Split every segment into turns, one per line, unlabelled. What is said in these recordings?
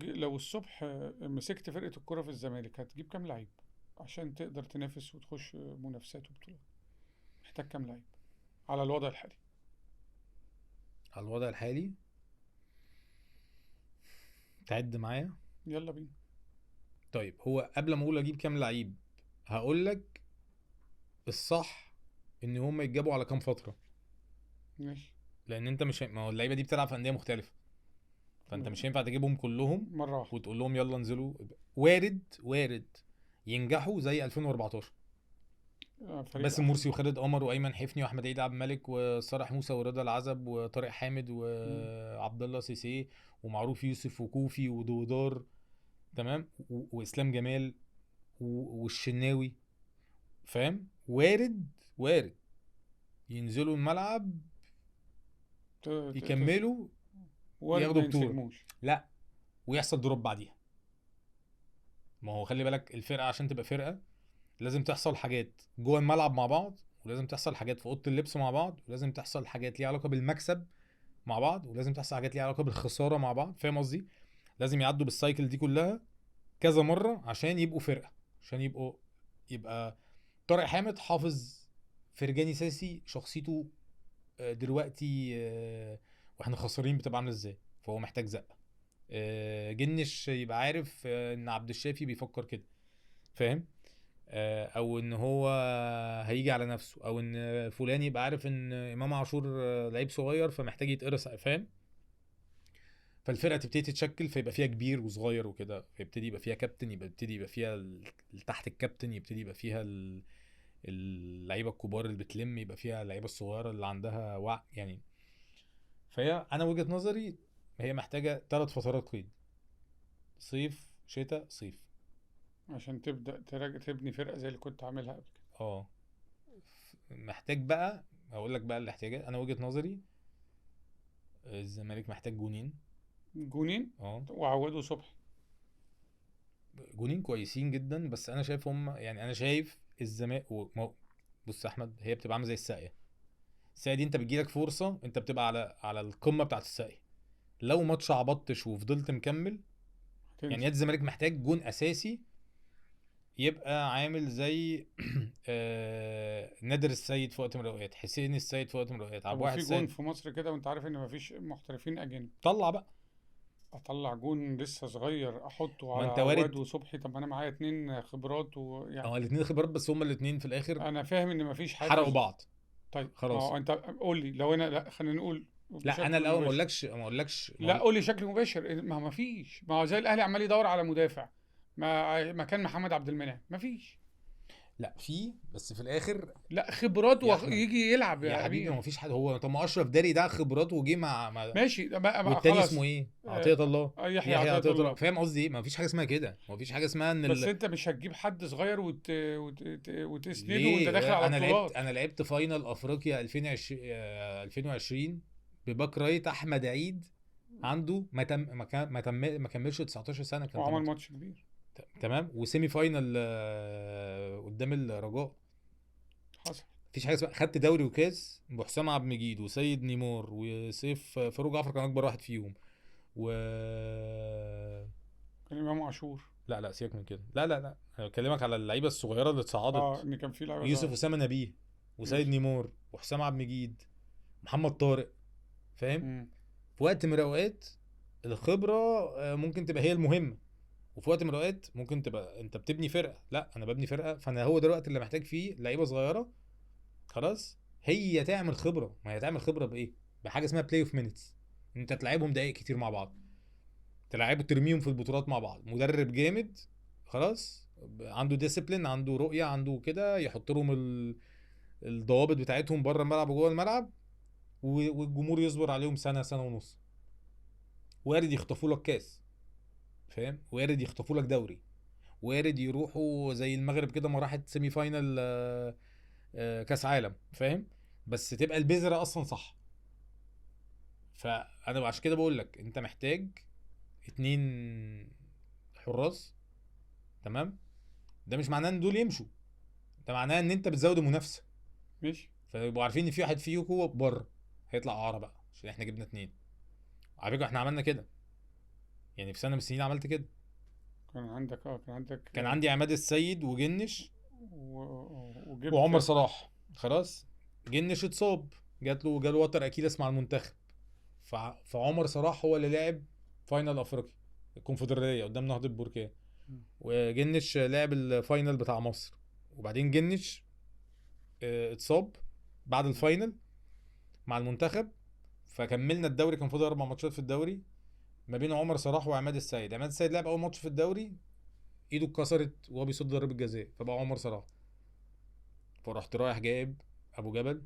لو الصبح مسكت فرقه الكره في الزمالك هتجيب كام لعيب عشان تقدر تنافس وتخش منافسات وبطولات؟ محتاج كام لعيب على الوضع الحالي؟
على الوضع الحالي تعد معايا؟
يلا بينا.
طيب هو قبل ما اقول اجيب كام لعيب هقول لك الصح ان هم يتجابوا على كام فترة.
ماشي.
لان انت مش، ما هو اللعيبة دي بتلعب في اندية مختلفة، فانت مش هينفع تجيبهم كلهم
مرة واحدة
وتقول لهم يلا انزلوا. وارد ينجحوا زي 2014 باسم مرسي وخالد قمر وايمن حفني واحمد عيد عبد الملك وصالح موسى ورضا العزب وطارق حامد وعبد الله سيسي ومعروف يوسف وكوفي ودودار، تمام، واسلام جمال والشناوي، فاهم؟ وارد ينزلوا الملعب يكملوا ياخدوا بطولة، لا ويحصل drop بعديها. ما هو خلي بالك الفرقة عشان تبقى فرقة لازم تحصل حاجات جوه الملعب مع بعض، ولازم تحصل حاجات في أوضة اللبس مع بعض، ولازم تحصل حاجات ليها علاقة بالمكسب مع بعض، ولازم تحصل حاجات ليها علاقة بالخسارة مع بعض، فاهم قصدي؟ لازم يعدوا بال cycle دي كلها كذا مرة عشان يبقوا فرقة، عشان يبقى طارق حامد حافظ فرجاني ساسي شخصيته دلوقتي واحنا خسرين بتبقى عامله ازاي، فهو محتاج زقه. جنش يبقى عارف ان عبد الشافي بيفكر كده، فاهم؟ او ان هو هيجي على نفسه، او ان فلان يبقى عارف ان امام عاشور لعيب صغير فمحتاج يتقرص، فاهم؟ فالفرقه تبتدي تتشكل، فيبقى فيها كبير وصغير وكده، فيبتدي يبقى فيها كابتن، يبقى يبتدي يبقى فيها تحت الكابتن، يبتدي يبقى فيها اللعيبة الكبار اللي بتلم، يبقى فيها اللعيبة الصغيرة اللي عندها وعي يعني. فهي انا وجهه نظري هي محتاجه 3 فترات قيد، صيف شتاء صيف،
عشان تبدا تراجع تبني فرقه زي اللي كنت عاملها قبل كده.
محتاج بقى، هقول لك بقى الاحتياجات. انا وجهه نظري الزمالك محتاج جونين. وعوده صبحي، جونين كويسين جدا، بس انا شايف هم يعني، انا شايف الزمالك بص يا احمد، هي بتبقى عامله زي الساقيه. الساقيه دي انت بتجيلك فرصة، انت بتبقى على القمه بتاعه الساقيه، لو ما اتشعبطتش وفضلت مكمل يعني. الزمالك محتاج جون اساسي يبقى عامل زي نادر السيد في وقت من الاوقات، حسين السيد في وقت من الاوقات، عبد الواحد
السيد. في جون في مصر كده وانت عارف ان مفيش محترفين اجانب،
طلع بقى،
اطلع جون لسه صغير احطه على عواد وصبحي. طب انا معايا 2 خبرات ويعني
الاثنين خبرات، بس هما الاثنين في الاخر
انا فاهم ان مفيش حاجة،
حرقوا بعض.
طيب
خلاص،
انت قول لي لو انا، لا خلينا نقول،
لا انا الاول ما اقولكش
لا قول لي شكل مباشر. ما فيش، ما هو زي الاهلي عمال يدور على مدافع ما مكان محمد عبد المنعم، ما فيش.
لا في، بس في الاخر
لا خبرات ويجي يلعب
يا حبيبي، ما فيش حد. هو طب ما اشرف داري ده خبراته وجي مع
ماشي،
والتاني اسمه ايه، عطية الله،
يحيى عطية الله،
فاهم قصدي ايه؟ ما فيش حاجة اسمها كده، ما فيش حاجة اسمها ان
بس انت مش هتجيب حد صغير وتسنده وانت داخل على البطولات.
انا لعبت final افريقيا 2020 ب back right احمد عيد، عنده ما كملش 19 سنة، كان
وعمل ماتش كبير،
تمام، و semi final قدام الرجاء.
حصل
مفيش حاجة اسمها. خدت دوري وكاس بحسام عبد المجيد وسيد نيمار وسيف فاروق جعفر كان اكبر واحد فيهم، و
كان امام عاشور. لا
سيبك من كده، لا انا بكلمك على اللعيبة الصغيرة اللي اتصعدت.
ان كان في لعيبة
يوسف اسامة نبيه وسيد نيمار وحسام عبد المجيد محمد طارق، فاهم؟ في وقت من الاوقات الخبرة ممكن تبقى هي المهمة، وفي وقت من الاوقات ممكن تبقى انت بتبني فرقه. لا انا ببني فرقه، فانا هو ده الوقت اللي محتاج فيه لعيبة صغيرة خلاص هي تعمل خبره. ما هي تعمل خبره بايه؟ بحاجة اسمها play of minutes، انت تلعبهم دقائق كتير مع بعض، تلعبوا ترميهم في البطولات مع بعض، مدرب جامد خلاص عنده discipline، عنده رؤية، عنده كده، يحط لهم الضوابط بتاعتهم بره الملعب وجوه الملعب، والجمهور يصبر عليهم سنة سنة ونص. وارد يخطفوا لك كاس، فاهم؟ وارد يخطفوا لك دوري، وارد يروحوا زي المغرب كده ما راحت semi final كاس عالم، فاهم؟ بس تبقى البذرة اصلا صح. فانا عشان كده بقول لك انت محتاج 2 حراس، تمام؟ ده مش معناه ان دول يمشوا، ده معناه ان انت بتزود المنافسة،
ماشي؟
فيبقوا عارفين ان في واحد فيكم بره هيطلع اعاره بقى، عشان احنا جبنا 2. على فكرة احنا عملنا كده، يعني في سنة من السنين عملت كده.
كان عندك كان عندك،
كان عندي عماد السيد وجنش
وجبت
وعمر صلاح. خلاص جنش اتصاب، جات له جاله وتر اكيلس مع المنتخب، فعمر صلاح هو اللي لعب final افريقيا الكونفدراليه قدام نهضة بركان، وجنش لعب ال final بتاع مصر. وبعدين جنش اتصاب بعد ال final مع المنتخب، فكملنا الدوري، كان فاضل 4 ماتشات في الدوري ما بين عمر صلاح وعماد السيد. عماد السيد لعب اول ماتش في الدوري، ايده اتكسرت وهو بيصد ضربه جزاء، فبقى عمر صلاح. فرحت رايح جايب ابو جبل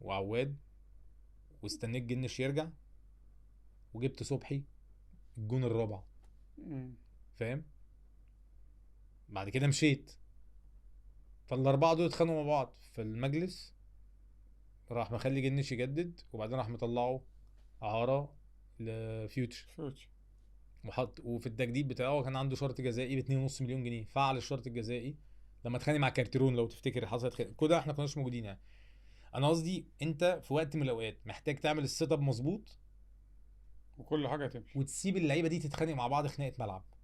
وعواد، واستنيت جنش يرجع، وجبت صبحي الجون الرابع. فاهم؟ بعد كده مشيت. فالاربعه دول اتخانقوا مع بعض في المجلس، راح مخلي جنش يجدد، وبعدين راح مطلعه اعاره لفيوتشر، وحط وفي التجديد بتاعه كان عنده شرط جزائي ب 2.5 مليون جنيه، فعل الشرط الجزائي لما اتخانق مع كارتيرون لو تفتكر، حصلت خناقه كل ده احنا كناش موجودين. يعني انا قصدي انت في وقت من الاوقات محتاج تعمل ال setup مظبوط
وكل حاجة تمشي،
وتسيب اللعيبة دي تتخانق مع بعض خناقه ملعب.